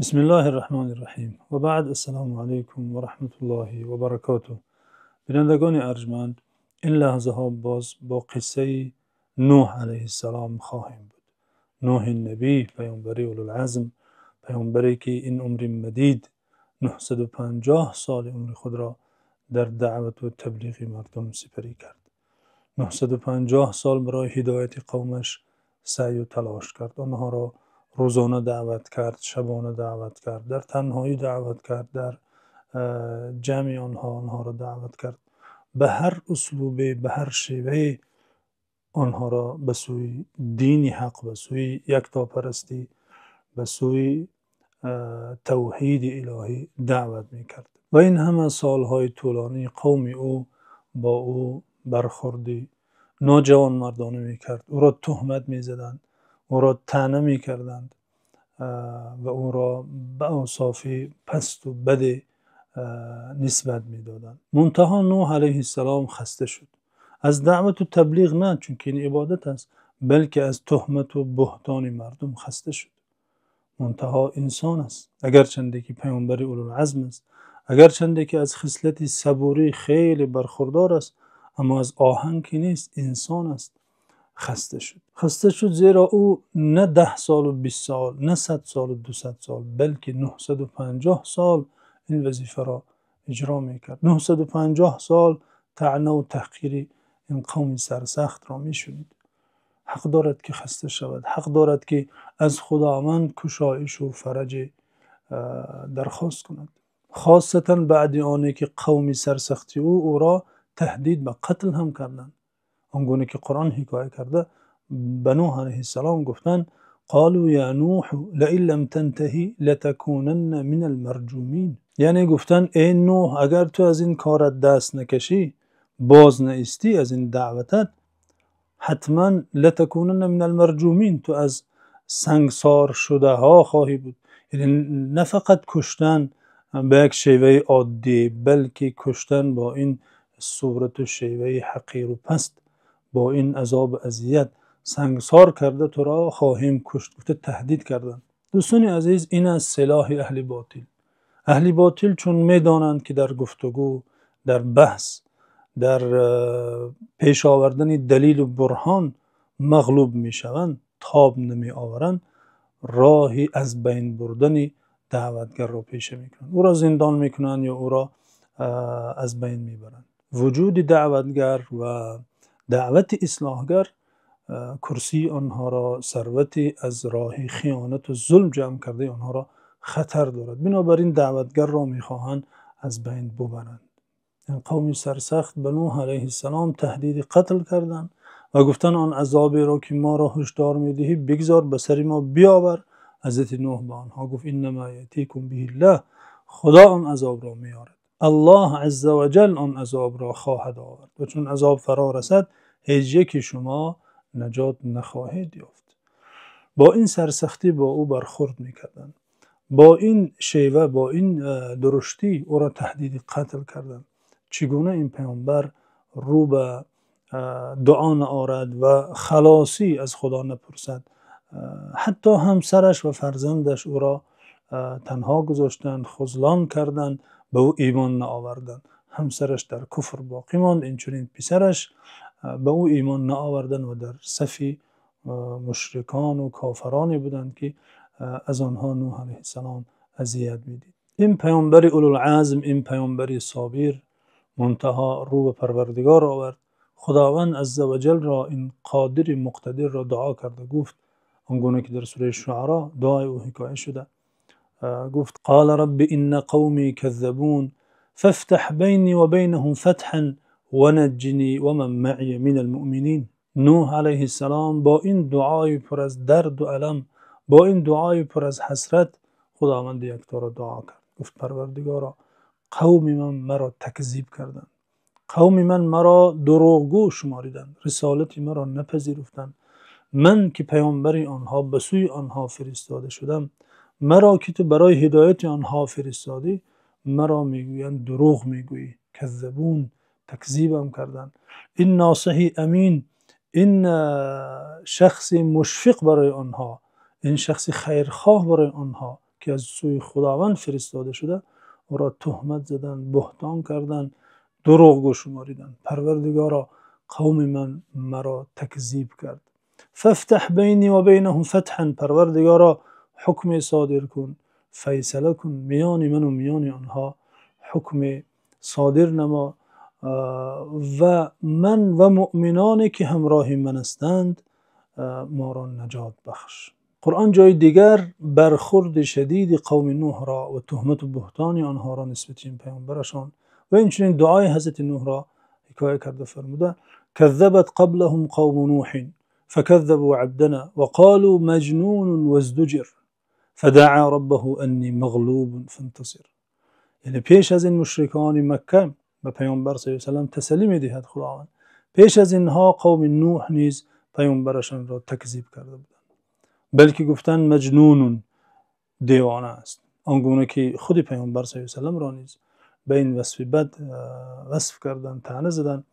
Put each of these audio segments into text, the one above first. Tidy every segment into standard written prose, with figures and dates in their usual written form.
Бисмиллоҳир Раҳмонир Раҳим. Ва баъд, ассалому алайкум ва раҳматуллоҳи ва баракотуҳ. Бинандагони арҷманд, ин лаҳзаҳо боз бо қиссаи Нӯҳ алайҳиссалом хоҳем буд. Нӯҳи набӣ, паёмбари улулазм, паёмбаре ки ин умри мадид, 950 сол умри худро дар даъват ва таблиғи мардум сипарӣ кард. 950 сол барои ҳидояти қавмаш саъю талош кард. Онҳоро рӯзона даъват кард, шабона даъват кард, дар танҳоӣ даъват кард, дар ҷамъи онҳо онҳоро даъват кард. Ба ҳар услубе, ба ҳар шевае онҳоро ба сӯи дини ҳақ, ба сӯи яктопарастӣ, ба сӯи тавҳиди илоҳӣ даъват мекард. Ва ин ҳама солҳои тӯлонӣ қавми ӯ бо ӯ бархӯрди ноҷавонмардона мекард. Ӯро туҳмат мезаданд, ӯро таъна мекарданд ва ӯро ба авсофи паст ва бад нисбат медоданд. Мунтаҳо Нӯҳ алайҳиссалом хаста шуд. Аз даъват ва таблиғ не, чунки ин ибодат аст, балки аз туҳмат ва буҳтони мардум хаста шуд. Мунтаҳо инсон аст. Агарчи ки паёмбари улулазм аст, агарчи ки аз хислати сабурӣ хеле бархӯрдор аст, аммо аз оҳан ки нест, инсон аст. Хаста шуд. Хаста шуд, зеро ӯ на 10 сол ва 20 сол, на 100 сол ва 200 сол, балки 950 сол ин вазифаро иҷро мекард. 950 сол таъна ва таҳқири ин қавми сарсахтро мешунид. Ҳақ дорад ки хаста шавад. Ҳақ дорад ки аз Худованд кушоиш ва фараҷ дархост кунад. Хосатан баъд аз онки қавми сарсахти ӯ ӯро таҳдид ба қатл ҳам карданд. Он гуна ки Қуръон ҳикоят кардааст, ба Нӯҳ алайҳиссалом гуфтанд: қолӯ ё Нӯҳу лаин лам тантаҳи латакӯнанна минал марҷумин. Яъне гуфтанд: эй Нӯҳ, агар ту аз ин корат даст накашӣ, боз наистӣ аз ин даъватат, ҳатман латакӯнанна минал марҷумин, ту аз сангсор шудаҳо хоҳӣ буд. Яъне на фақат куштан ба як шеваи оддӣ, балки куштан бо ин сурат ва шеваи ҳақир ва паст, бо ин азоб ва озор сангсор карда туро хоҳем кушт. Гуфта таҳдид карданд. Дӯстони азиз, ин аст силоҳи аҳли ботил. Аҳли ботил чун медонанд ки дар гуфтугӯ, дар баҳс, дар пеш овардани далел ва бурҳон мағлуб мешаванд, тоб намеоваранд, роҳе аз байн бурдани даъватгарро пеша мекунанд. Ӯро зиндон мекунанд ё ӯро аз байн мебаранд. Вуҷуди даъватгар ва даъвати ислоҳгар курсии онҳоро, сарвате аз роҳи хиёнат ва зулм ҷамъ кардаи онҳоро хатар дорад. Бинобар ин даъватгарро мехоҳанд аз байн бибаранд. Ин қавми сарсахт ба Нӯҳ алайҳиссалом таҳдиди қатл карданд ва гуфтанд: он азоберо ки моро ҳушдор медиҳӣ бигзор ба сари мо биёвар. Ҳазрати Нӯҳ ба онҳо гуфт: иннамо яътикум биҳиллоҳ, Худо он азобро меоварад. Аллоҳ азза ва ҷалл он азобро хоҳад овард ва чун азоб фаро расад ҳеҷ яке шумо наҷот нахоҳед ёфт. Бо ин сарсахтӣ бо ӯ бархӯрд мекарданд. Бо ин шева, бо ин дурӯштӣ ӯро таҳдиди қатл карданд. Чӣ гуна ин паёмбар рӯ ба дуо наорад ва халосӣ аз Худо напурсад? Ҳатто ҳамсараш ва фарзандаш ӯро танҳо гузоштанд, хузлон карданд, ба ӯ имон наоварданд. Ҳамсараш дар куфр боқӣ монд, инчунин писараш ба ӯ имон наоварданд ва дар сафи мушрикон ва кофироне буданд ки аз онҳо Нӯҳ алайҳиссалом озор медид. Ин паёмбари улулазм, ин паёмбари собир мунтаҳо рӯ ба Парвардигор овард. Худованд азза ва ҷаллро, ин қодири муқтадирро дуо карда гуфт, он гуна ки дар сураи Шуаро дуои ӯ ҳикоят шуда, гуфт: қола рабби инна қавмӣ каззабун фафтаҳ байнӣ ва байнаҳум фатҳан ва наҷҷинӣ ва ман маъия минал муъминин. Нӯҳ алайҳиссалом бо ин дуои пур аз дард ва алам, бо ин дуои пур аз ҳасрат Худованди якторо дуо кард. Гуфт: Парвардигоро, қавми ман маро такзиб карданд, қавми ман маро дурӯғгӯ шумориданд, рисолати маро напазируфтанд. Ман ки паёмбари онҳо ба сӯи онҳо фиристода шудам, маро ки ту барои ҳидояти онҳо фиристодӣ, маро мегӯянд дурӯғ мегӯӣ. Каззабун, такзибам карданд. Ин носиҳи амин, ин шахси мушфиқ барои онҳо, ин шахси хайрхоҳ барои онҳо ки ки аз сӯи Худованд фиристода шуда, ӯро туҳмат заданд, буҳтон карданд, дурӯғгӯ шумурданд. Парвардигоро, қавми ман маро такзиб кард. فافتح بيني وبينهم فتحا, Парвардигоро, ҳукме содир кун, файсала кун миёни ман ва миёни онҳо, ҳукм содир намо ва ман ва мӯъминоне ки ҳамроҳи ман ҳастанд моро наҷот бахш. Қуръон ҷои дигар бархӯрди шадиди қавми Нӯҳро ва туҳмат ва буҳтони онҳоро нисбат ба ин паёмбарашон ва ҳамчунин дуои ҳазрати Нӯҳро ҳикоят карда фармуда: كذبت قبلهم قوم نوح فكذبوا عبدنا وقالوا مجنون وازدجر فدعا ربه أني مغلوب فانتصر. Яъне пеш аз ин мушрикони Макка ба паёмбар саллаллоҳу алайҳи васаллам тасаллӣ медиҳад Худованд. Пеш аз инҳо қавми Нӯҳ низ паёмбарашонро такзиб карда буданд, балки гуфтанд مجنون, девона аст. Он гуна ки худи паёмбар саллаллоҳу алайҳи васаллам ро низ ба ин васфи бад васф карданд, таъна заданд.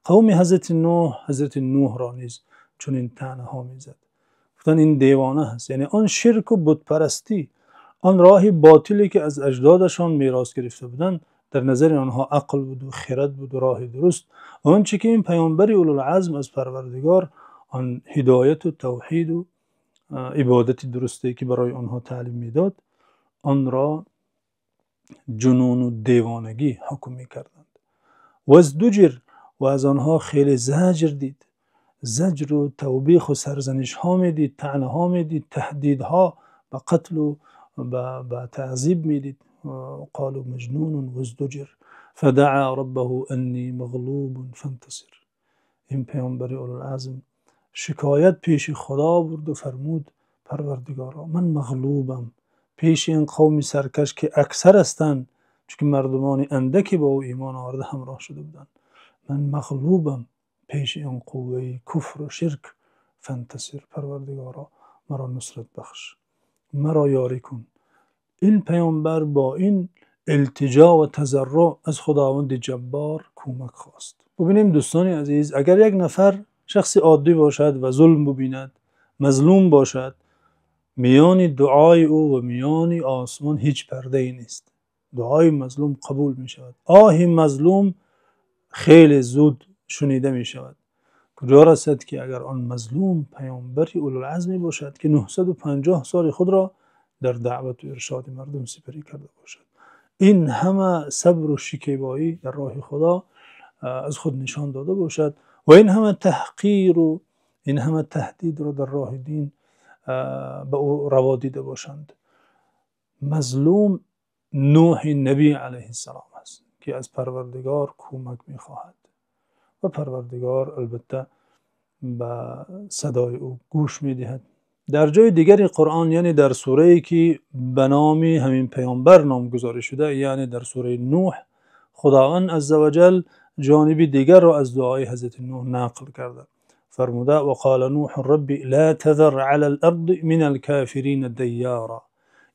Қавми ҳазрати Нӯҳ ҳазрати Нӯҳро низ чунин таънаҳо мезад. Гуфтанд ин девона аст. Яъне он ширк ва бутпарастӣ, он роҳи ботиле ки аз аҷдодашон мерос гирифта буданд, дар назари онҳо ақл буд ва хирад буд ва роҳи дуруст. Ва он чи ки ин паёмбари улулазм аз Парвардигор, он ҳидоят ва тавҳид ва ибодати дурусте ки барои онҳо таълим медод, онро ҷунун ва девонагӣ ҳукм мекарданд. وازدجر, ва аз онҳо хеле заҷр дид. Заҷр ва тавбех ва сарзанишҳо медид, таънаҳо медид, таҳдидҳо ба қатл ва ба таъзиб медид. قالوا مجنون وازدجر فدعا ربه أني مغلوب فانتصر. Ин паёмбари улулазм шикоят пеши Худо бурд ва фармуд: Парвардигоро, ман мағлубам пеши ин қавми саркаш, ки аксар ҳастанд, чунки мардумони андаке бо ӯ имон оварда ҳамроҳ шуда буданд. Ман мағлубам пеши ин қувваи куфр ва ширк. فانتصر, Парвардигоро, маро нусрат бахш, маро ёрӣ кун. Ин паёмбар бо ин илтиҷо ва тазарруъ аз Худованди Ҷаббор кӯмак хост. Бубинем, дӯстони азиз, агар як нафар шахси оддӣ бошад ва зулм бубинад, мазлум бошад, миёни дуои ӯ ва миёни осмон ҳеҷ пардае нест. Дуои мазлум қабул мешавад, оҳи мазлум хеле зуд шунида мешавад. Куҷо расад ки агар он мазлум паёмбари улулазме бошад, ки 950 соли худро дар даъват ва иршоди мардум сипарӣ карда бошад, ин ҳама сабру шикебоӣ дар роҳи Худо аз худ нишон дода бошад ва ин ҳама таҳқир ва ин ҳама таҳдидро дар роҳи дин ба ӯ раво дида бошанд. Мазлум Нӯҳи набӣ алайҳиссалом аст, ки аз Парвардигор кӯмак мехоҳад ва Парвардигор албатта ба садои ӯ гӯш медиҳад. Дар ҷои дигари Қуръон, яъне дар сурае ки ба номи ҳамин паёмбар номгузорӣ шуда, яъне дар сураи Нӯҳ, Худованд азза ва ҷал ҷониби дигарро аз дуои ҳазрати Нӯҳ нақл карда фармуда: وقال نوح رب لا تذر على الأرض من الكافرين ديارا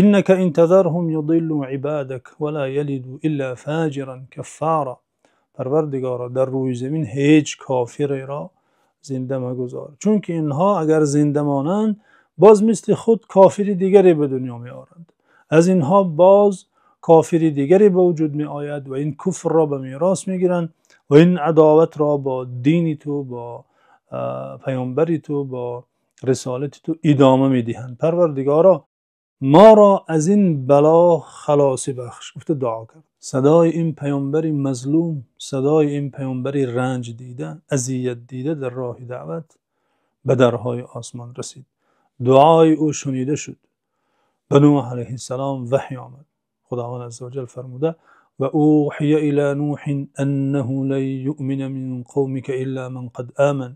إنك إن تذرهم يضلوا عبادك ولا يلدوا إلا فاجرا كفارا. Парвардигоро, дар рӯи замин ҳеҷ кофиреро зинда магузор, чунки инҳо агар зинда монанд, боз мисли худ кофири дигаре ба дунё меоранд, аз инҳо боз кофири дигаре ба вуҷуд меояд ва ин куфрро ба мерос мегиранд ва ин адоватро бо дини ту, бо паёмбари ту, бо рисолати ту идома медиҳанд. Парвардигоро, моро аз ин бало халосӣ бахш, гуфта дуо кард. Садои ин паёмбари мазлум, садои ин паёмбари ранҷ дида, азият дида дар роҳи даъват ба дарҳои осмон расид. Дуои ӯ шунида шуд. Ба Нӯҳ алайҳиссалом ваҳй омад. Худованд азза ва ҷал фармуда: وأوحي إلى نوح أنه لن يؤمن من قومك إلا من قد آمن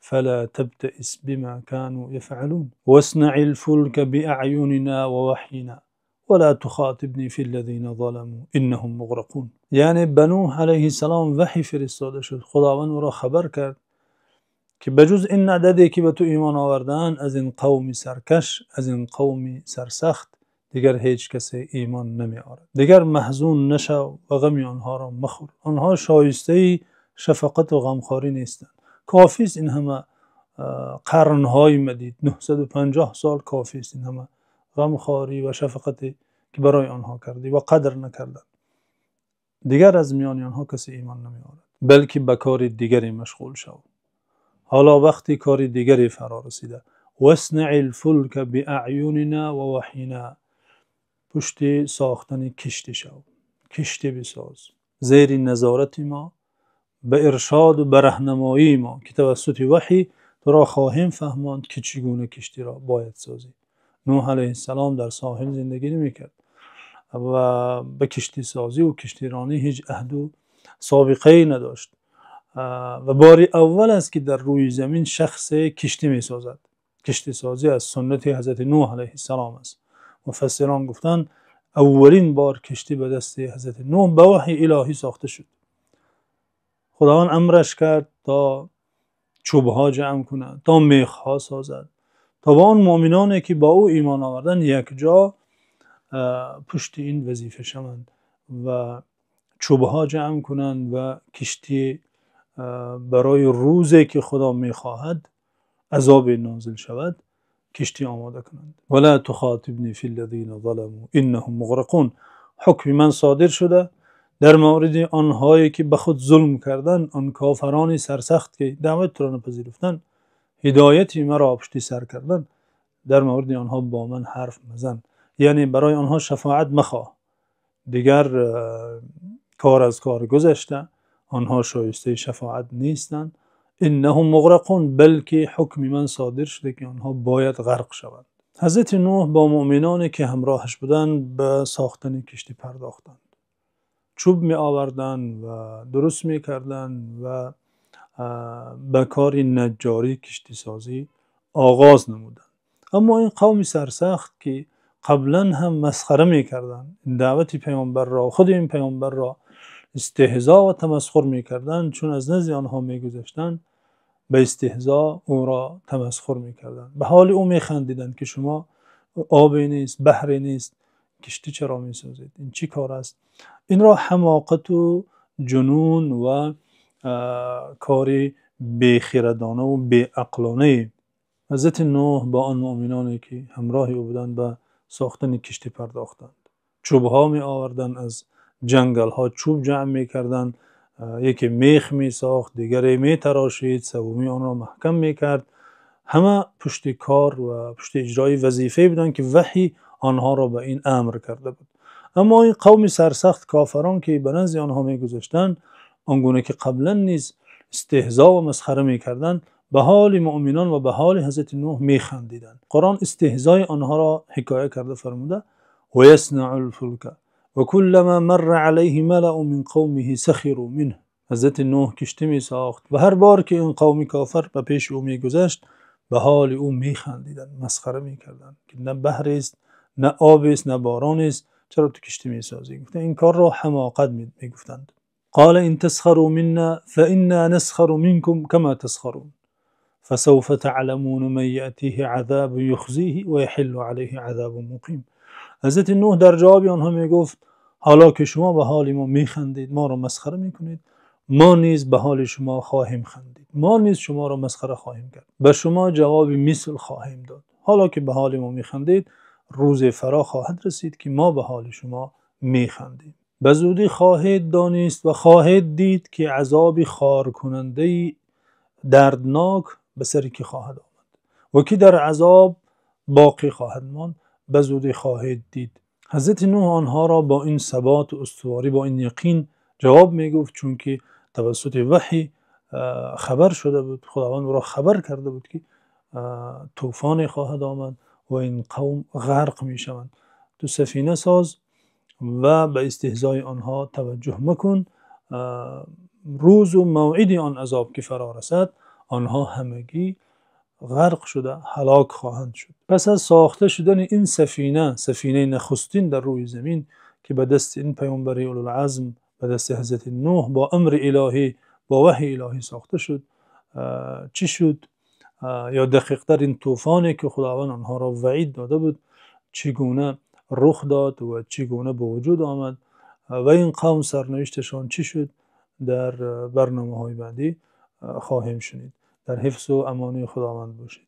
فلا تبتئس بما كانوا يفعلون واصنع الفلك بأعيننا ووحينا ولا تخاطبني في الذين ظلموا إنهم مغرقون. Яъне ба Нӯҳ алайҳиссалом ваҳй фиристода шуд. Худованд ӯро хабар кард, ки ба ҷуз ин ададе ки ба ту имон овардаанд, аз ин қавми саркаш, аз ин қавми сарсахт дигар ҳеҷ касе имон намеорад. Дигар маҳзун нашав ва ғами онҳоро махӯр. Онҳо шоистаи шафқат ва ғамхорӣ нестанд. Кофист ин ҳама қарнҳои мадид, 950 сол кофист ин ҳама Ғамхорӣ ва шафқате ки барои онҳо кардӣ ва қадр накарданд. Дигар аз миёни онҳо касе имон намеоварад, балки ба кори дигаре машғул шав. Ҳоло вақти кори дигаре фаро расида. واصنع الفلك بأعيننا ووحينا. Пушти сохтани киштӣ шав, киштӣ бисоз зери назорати мо, ба иршод ва ба роҳнамоии мо, ки тавассути ваҳй туро хоҳем фаҳмонд, ки чӣ гуна киштиро бояд созӣ. Нӯҳ алайҳиссалом дар соҳил зиндагӣ намекард ва ба киштисозӣ ва киштиронӣ ҳеҷ аҳду собиқае надошт ва бори аввал аст, ки дар рӯи замин шахсе киштӣ месозад. Киштисозӣ аз суннати ҳазрати Нӯҳ алайҳиссалом аст. Муфассирон гуфтанд, аввалин бор киштӣ ба дасти ҳазрати Нӯҳ ба ваҳйи илоҳӣ сохта шуд. Худованд амраш кард, то чӯбҳо ҷамъ кунад, то мехҳо созад, то бо он мӯъминоне ки бо ӯ имон оварданд якҷо пушти ин вазифа шаванд ва чӯбҳо ҷамъ кунанд ва киштӣ барои рӯзе ки Худо мехоҳад азобе нозил шавад, киштӣ омода кунанд. ولا تخاطبني في الذين ظلموا إنهم مغرقون. Ҳукми ман содир шуда дар мавриди онҳое ки ба худ зулм карданд, он кофарони сарсахт ки даъвати туро напазируфтанд, ҳидояти маро пушти сар карданд, дар мавриди онҳо бо ман ҳарф мазан, яъне барои онҳо шафоат махоҳ. Дигар кор аз кор гузашта, онҳо шоистаи шафоат нестанд. إنهم مغرقون, балки ҳукми ман содир шуда, ки онҳо бояд ғарқ шаванд. Ҳазрати Нӯҳ бо мӯъминоне ки ҳамроҳаш буданд ба сохтани киштӣ пардохтанд. Чӯб меоварданд ва дуруст мекарданд ва ба кори наҷҷорӣ, киштисозӣ оғоз намуданд. Аммо ин қавми сарсахт, ки қаблан ҳам масхара мекарданд даъвати паёмбарро, худи ин паёмбарро истеҳзо ва тамасхур мекарданд, чун аз назди онҳо мегузаштанд, ба истеҳзо ӯро тамасхур мекарданд, ба ҳоли ӯ механдиданд, ки шумо обе нест, баҳре нест, киштӣ чаро месозед, ин чӣ кор аст? Инро ҳамоқату ҷунун ва кори бехирадона ва беақлонае. Ҳазрати Нӯҳ бо он мӯъминоне ки ҳамроҳи ӯ буданд ба сохтани киштӣ пардохтанд. Чӯбҳо меоварданд, аз ҷангалҳо чӯб ҷамъ мекарданд. Яке мех месохт, дигаре метарошид, севумӣ онро маҳкам мекард. Ҳама пушти кор ва пушти иҷрои вазифае буданд, ки ваҳй онҳоро ба ин амр карда буд. Аммо ин қавми сарсахт, кофарон, ки ба назди онҳо мегузаштанд, он гуна ки қаблан низ истеҳзо ва масхара мекарданд, ба ҳоли мӯъминон ва ба ҳоли ҳазрати Нӯҳ механдиданд. Қуръон истеҳзои онҳоро ҳикоя карда фармуда: ويصنع الفلك وكلما مر عليه ملأ من قومه سخروا منه. Ҳазрати Нӯҳ киштӣ месохт ва ҳар бор ки ин қавми кофир ба пеши ӯ мегузашт, ба ҳоли ӯ механдиданд, масхара мекарданд, ки на баҳрест, на обест, на боронест, чаро ту киштӣ месозӣ? Гуфта, ин корро ҳамоқат мегуфтанд. قال إن تسخروا منا فإنا نسخر منكم كما تسخرون فسوف تعلمون من يأتيه عذاب يخزيه ويحل عليه عذاب مقيم. Ҳазрати Нӯҳ дар ҷавоби онҳо мегуфт: ҳоло ки шумо ба ҳоли мо механдед, моро масхара мекунед, мо низ ба ҳоли шумо хоҳем хандид, мо низ шуморо масхара хоҳем кард, ба шумо ҷавоби мисл хоҳем дод. Ҳоло ки ба ҳоли мо механдед, рӯзе фаро хоҳад расид, ки мо ба ҳоли шумо механдем. Ба зудӣ хоҳед донист ва хоҳед дид, ки азоби хоркунандаи дарднок ба сари кӣ хоҳад омад ва кӣ дар азоб боқӣ хоҳад монд, ба зудӣ хоҳед дид. Ҳазрати Нӯҳ онҳоро бо ин сабот ва устуворӣ, бо ин яқин ҷавоб мегуфт, чунки тавассути ваҳй хабар шуда буд, Худованд ӯро хабар карда буд, ки тӯфоне хоҳад омад ва ин қавм ғарқ мешаванд. Ту сафина соз ва ба истеҳзои онҳо таваҷҷӯҳ макун. Рӯзу мавъиди он азоб ки фаро расад, онҳо ҳамагӣ ғарқ шуда ҳалок хоҳанд шуд. Пас аз сохта шудани ин сафина, сафинаи нахустин дар рӯи замин, ки ба дасти ин паёмбари улулазм, ба дасти ҳазрати Нӯҳ бо амри илоҳӣ, бо ваҳйи илоҳӣ сохта шуд, чӣ шуд? Ё дақиқтар, ин тӯфоне ки Худованд онҳоро ваъид дода буд, чӣ гуна рух дод ва чӣ гуна ба вуҷуд омад ва ин қавм сарнавишташон чӣ шуд, дар барномаҳои баъдӣ хоҳем шунид. Дар ҳифзу амони Худованд бошед.